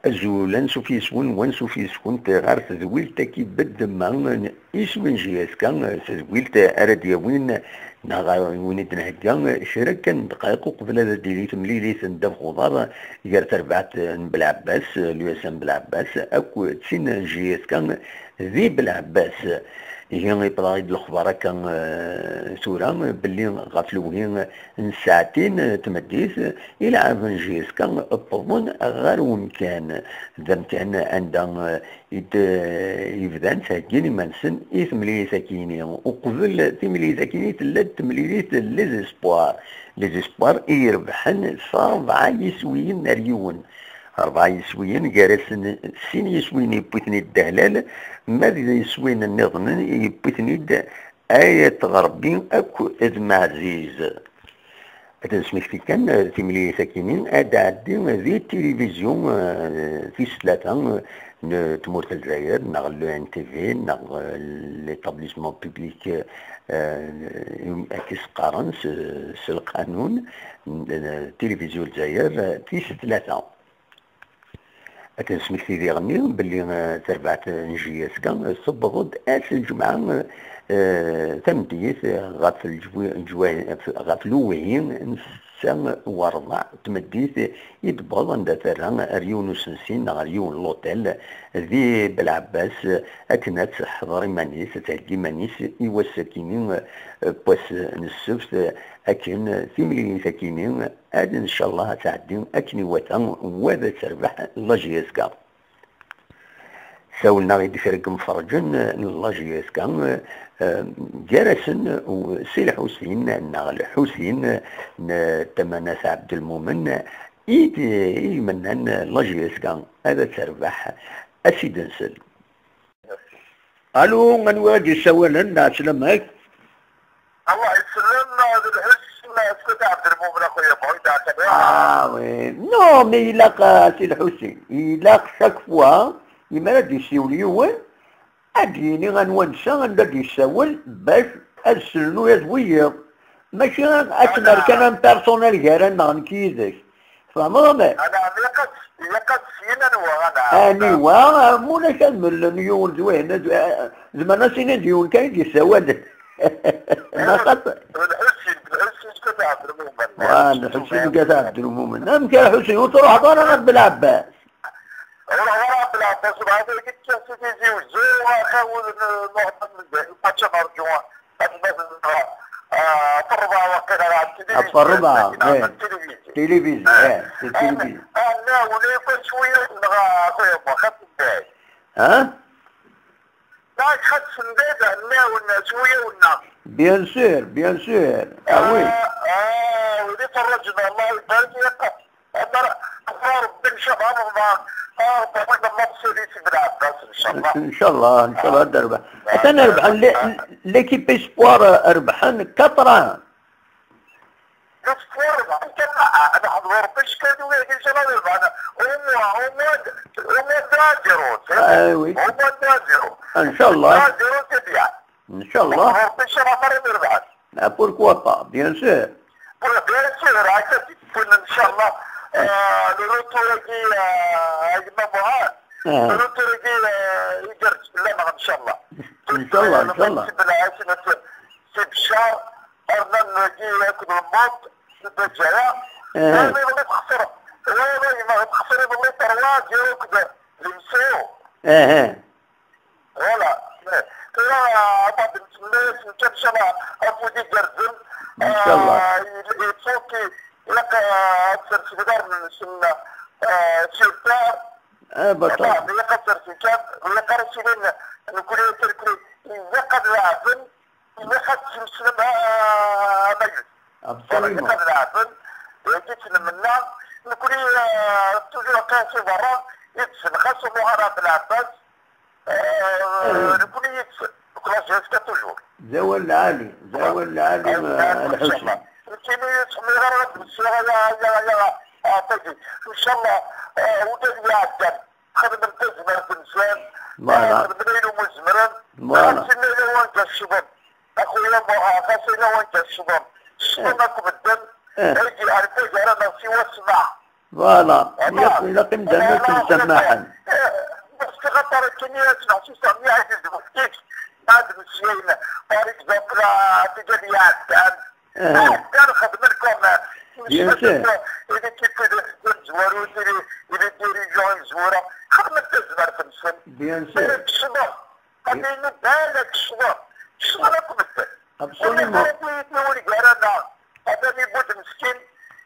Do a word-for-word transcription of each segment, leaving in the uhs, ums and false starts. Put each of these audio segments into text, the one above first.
Azul, ansuf yes-wen, wansuf yes-kent ɣer tedwilt-agi bedemma n iswi n J S K, s tedwilt ara d-yawin neɣ ara wen-id-nhegga kra kan n ddqayeq uqbel ad d-tili temlilit n ddabex uḍar gar terbaɛt n Belɛebbas, l'U S M Belɛebbas, akked tin n J S K di Belɛebbas. Ihi, yewweḍ-aɣ-id lexbar akka, eh, tura, belli ɣef lewhi n ssaɛtin, eh, tmeddit, ilɛaben n J S K wwḍen ɣer wemkan. D amkan anda, eh, i d-, eh, i bdan ttheggin iman-nsen i temlilit akini. Uqbel timlilit akini, tella-d temlilit n les espoirs. Les espoirs i irebḥen s rebɛa yiswiyen ar yiwen. Rebɛa yiswiyen, gar-asen sin yiswiyen yewwi-ten-id Dahlal, ma d yiswiyen nniḍen yewwi-ten-id Ayt Ɣerbi akked Maɛziz. Ad nesmekti kan, eh, timlilit akini ad d-tɛeddi di tilivizyu, eh, tis tlata, eh, n tmurt n Lezzayer, neɣ le N T V, neɣ, eh, l'établissement public, eh, akken s-qqaren s, s lqanun, n, eh, tilivizyu n Lezzayer, eh, tis tlata. Ad nesmekti diɣenni belli, eh, tarbaɛt n J S K tewweḍ-d ass n lǧemɛa, eh, tameddit, eh, ɣef lǧwi-, lǧwa-, ɣef lewhi n ssetta u ṛebɛa n tmeddit i d-tewweḍ, anda terra ar yiwen usensi neɣ ar yiwen n l'hôtel di Belɛebbas, akken ad teḥḍer iman-is, ad theggi iman-is i wass-akini, eh, n wass n ssebt, akken timlilit akini ad, ncallah, ad tɛeddi akken iwata, wa ad terbeḥ la J S K. Sawlen-aɣ-id kra n yimferrǧen n la J S K, eh, gar-asen u-, Si Lḥusin, neɣ Lḥusin n Tamanat Ɛebdelmumen, i d-, i imennan la J S K, ad terbeḥ, ad s-id-nsel. Alu, anwa i d-yessawalen? Ɛeslama-k. Allah yesellem, d Lḥusin Sidi Ɛebdelmumen, a xuya Muḥend Ɛeslama. Ah, oui. Non, mais ilaq, ah, Si Lḥusin, ilaq chaque fois, imi ara d-yessiwel yiwen, ad d-yini anwa netta, anda d-yessawel, bac ad sellen ula d wiyiḍ. Mačči ad tt-nerr kan am personnel gar-aneɣ nekk yid-k. Tfehmeḍ, ama? Ana, ilaq ad, ilaq ad syin anwa, ana. Aniwa, am ulac ad mellen yiwen d wihin, ad, zemren ad s-inin d yiwen kan i d-yessawalen. Neɣ xaṭ-, d Lḥusin, d Lḥusin Sidi Ɛebdelmumen. Wa, Lḥusin Sidi Ɛebdelmumen. Amek a Lḥusin, ur truḥeḍ ara ɣer Belɛebbas? Ruḥeɣ ara Belɛebbas, bɣiɣ ad kkiɣ si Tizi Wezzu, axawul n Muḥend Mezgay, Pača Merǧu, atmaten-nneɣ, ah, ɣef ṛṛebɛa waqila, ɣer tilivizyu. Ɣef ṛṛebɛa, eh. Tilivizyu. Tilivizyu, eh, si tilivizyu. Ah, ah, nɛawen akk cwiya-nneɣ, a xuya Muḥend Mezgay. Ha? Nɛawen cwiya-nneɣ. Bien sûr, bien sûr. Ah, oui. Ah, ah, wid iferrǧen, Allah ibarek, yaqqa. Ama, ama Rebbi, ncallah, ama, ah, Rebbi, ma, ma nsali si Belɛebbas, ncallah. Ncallah, ncallah, ad nerbeḥ. Ah, atan rebḥen, ah, l'équipe espoir, euh, rebḥen quatre un. L'espoir rebḥen quatre un, ah, ad neḥḍer Rebbi, ncallah, ncallah, rebḥen. Au moins, au moins, au moins deux à zéro, c'est vrai. Ah, oui. Au moins deux à zéro. Ncallah. Deux à zéro, c'est bien. Ncallah. Rebḥen, ncallah, ma rebḥen. Ah, pourquoi pas, bien sûr. Pour, bien sûr, هكا تكون إن شاء الله. آه، le retour-agi, آه، a gma Muḥend. آه. Le retour-agi, آه، يقرب لنا إن شاء الله. إن شاء الله، إن شاء الله. بالعافية، سي بشار، أرنان ناقي ياكل الموت، سي بجاية. آه. يعني، غادي تخسر. وي، وي، ما غادي تخسر، والله، تروا ديالك ب-، لمسيو. آه، آه. Voilà. Tura, aṭaṭi n tmes, nekk, ncallah, afud igerrzen. Ncallah. Ah, il, il faut que, ilaq, ah, ad sersen iḍarren-nsen, ah, sur terre. Ah, baṭel. Ilaq ad sersen kan, ilaq ara sinin, nekni, nekni, ilaq ad leɛben, ilaq ad ttmeslen, ah, amayut. Absolument. Voilà, ilaq ad leɛben, wagi ttnemmenna, nekni, ah, toujours kan si berra, i d-sen xas umuɣ ara Belɛebbas, آه، آه. نكون يتس-، كلاس جهاز كتوجور. زوال العالي، زوال العالي، آه، آه، آه، الحسن. إن شاء الله. يمكن يسمي غير رب السيرة يا، يا، يا، آه، تجي. إن شاء الله، آه، وجد يا عدن. خدم التزمر تمثال. Voilà. آه، خدم ليلو مزمرا. Voilà. خاصنا لو وانت الشباب. أخويا مو-، آه، خاصنا لو وانت الشباب. الشباب آه. ماكو بالدم. آه. هيجي على التجارة ما سوى السماح. Voilà. Ilaq, ilaq imdanen ad ttemsamaḥen. Parce que la partie qui est sur ce sommet a été de Mosquée, pas de Mosquée, par exemple, la Tijaniat, Bien sûr. Il est qui fait de, de joueurs, il est, il est dirigeant, il joue. Bien sûr. Absolument. Ur yewwi, ur yewwi ara, neɣ atan ibudd meskin,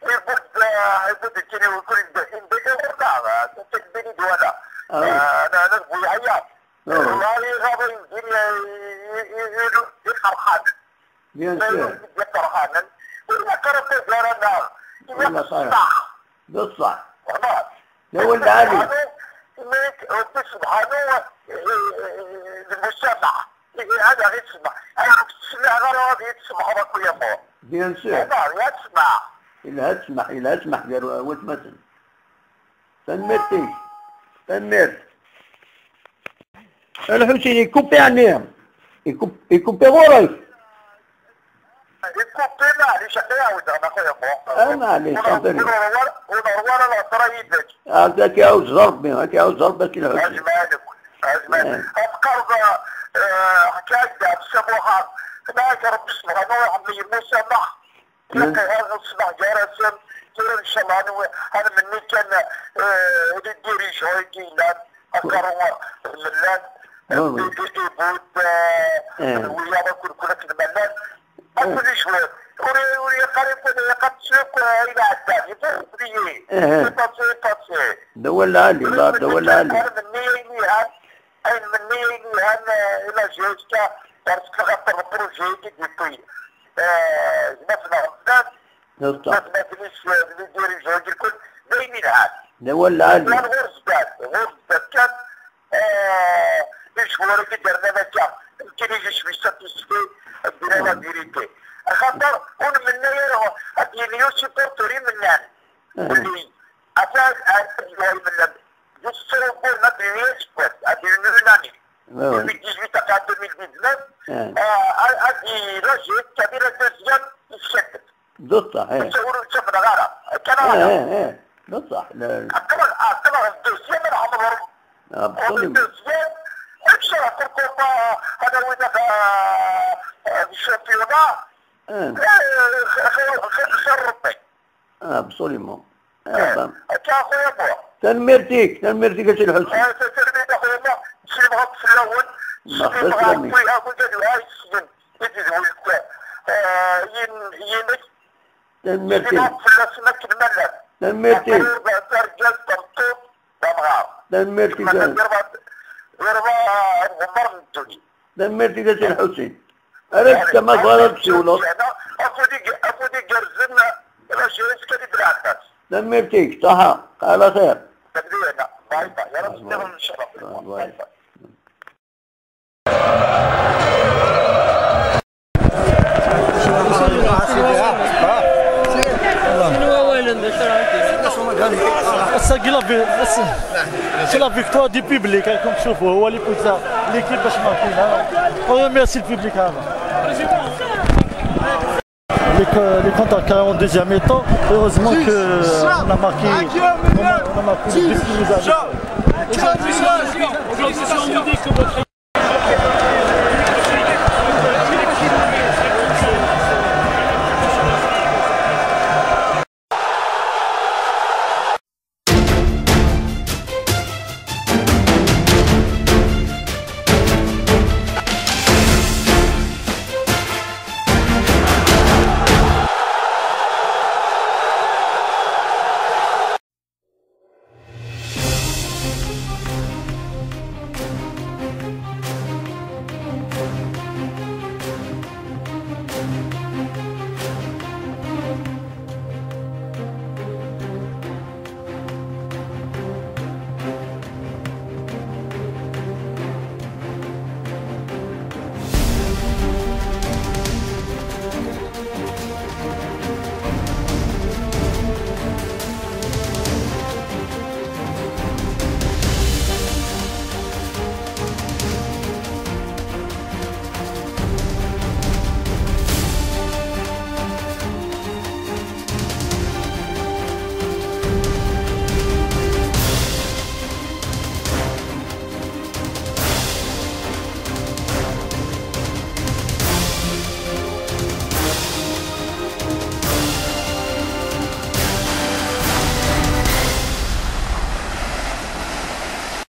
ibudd, eh, ibudd kan i wakul imdanen, neɣ, eh, atan bini d wala. Ah oui. Eh, na, na, bu yeɛya. Ah oui. Wallahi, ɣaḍ ayendin, eh, i, i, i, i, iqerḥan. Bien sûr. Iqerḥanen. Ur ilaq ara taggara, neɣ, ilaq ṣṣeḥ. D ṣṣeḥ. Xlaṣ. D awal lɛali. Imi Ṛebbi subḥanu, eh, eh, d lmusamaḥ. Ihi, ad aɣ-itsemmeḥ. Ayɣer ur tettsemmiḥeḍ ara ad iyi-tsemmeḥeḍ a Kuya Muḥ? Bien sûr. Yelha ad tsmeḥ. Yelha ad tsmeḥ, yelha ad tsmeḥ gar watmaten. Tanemmirt-ik. Tanemmirt. A Lḥusin, ikupi ɛni? Ikup-, ikupi ɣur-k? Ikupi, maɛlic, ad t-ɛawdeɣ, a Kuya Muḥ. Ah, maɛlic, ur tant pis. Ur nerwa ara, ur nerwa ara lehḍra yid-k. Ah, ad k-iɛawez Ṛebbi, ad k-iɛawez Ṛebbi, a Si Lḥusin. Azmal akk, azmal. Eh. Ad teqqareḍ, eh, ḥkayt-d ɣef Samuḥa, tenna-ak Ṛebbi subḥanu iḥemmel yemmusameḥ. Ilaq ad nṣebeḥ gar-asen, tura ncallah ad nw-, ad nmenni kan, eh, les dirigeants i yellan, aqerru mellan, oui, oui, ibud, eh, eh, d wiyaḍ akk, kul akken ma llan. Eh. Akk les joueurs. Ur, ur yeqqar akk, ur yeqqar akk, eh, ayen iɛeddan. Il faut oublier. Eh, eh. C'est passé, passé. D awal lɛali, la, d awal lɛali. Ad nmenni ayen yelhan, ayen nmenni ayen yelhan, eh, i la J S K, parce que ɣef le projet qui depuis, eh, gma-tneɣ Mdan, gma-tneɣ Dris, eh, d les dirigeants, d ayen yelhan. D awal lɛali. Llan ɣur zdat, ɣur zdat kan, eh, les joueurs-agi d-rnan akka, nekkini je suis satisfait, ad d-iniɣ la vérité. Axaṭer ur nmenni ara ad d-yini usupporter imennan. Eh. Belli atan, atan yuɣal imennan. Juste sur le coup, on a pris l'espoir, on a pris une année. Ouais, ouais. Deux mille dix-huit à deux mille dix-neuf, euh, a, a dit, là, j'ai établi la deuxième, il s'est. D ṣṣeḥ, eh. Ur ttafeɣ ara. Kan ara. Eh, eh, eh. D ṣṣeḥ. Aql-aɣ, aql-aɣ deuxième, ad nɛemmer. Absolument. Deuxième, et puis, pourquoi pas, ad awi-d, euh, euh, championnat. Eh. Eh, xir, xir, xir Rebbi. Absolument. Ah, ben. Akka, a Xuya Muḥ. Tanemmirt-ik, tanemmirt-ik a Si Lḥusin. Ah, tanemmirt a Xuya Muḥ. Slimeɣ akk fell-awen. Ma xdit slimeɣ akk i wigad-iw ay ssnen i d-dwelt, eh, yim-, yimek. Tanemmirt-ik. Slimeɣ akk fell-asen akken ma llan. Tanemmirt-ik. Aql-i d argaz, tameṭṭut, d amɣar. Tanemmirt-ik. Ma llan d irba-, d irba-, d ɣemmar n ddunit. Tanemmirt-ik a Si Lḥusin. Ar azekka ma tebɣiḍ ad d-tsiwleḍ. Afud ig-, afud igerrzen, la jeunesse kan i d-lɛebbas. Tanemmirt-ik, ṣaḥa, ɛla xir. Tanemmirt, bye bye. Ara s-nniḍen ncallah. Bye bye. Ass-agi la vi-, ass-, c'est la victoire du public, hein, comme tu vois, هو اللي pousse l'équipe باش marquer, hein. On remercie le public, hein. Les co-, les contre-attaques en deuxième mi-temps, heureusement que, euh, on a marqué, on a, on a marqué le but qui nous a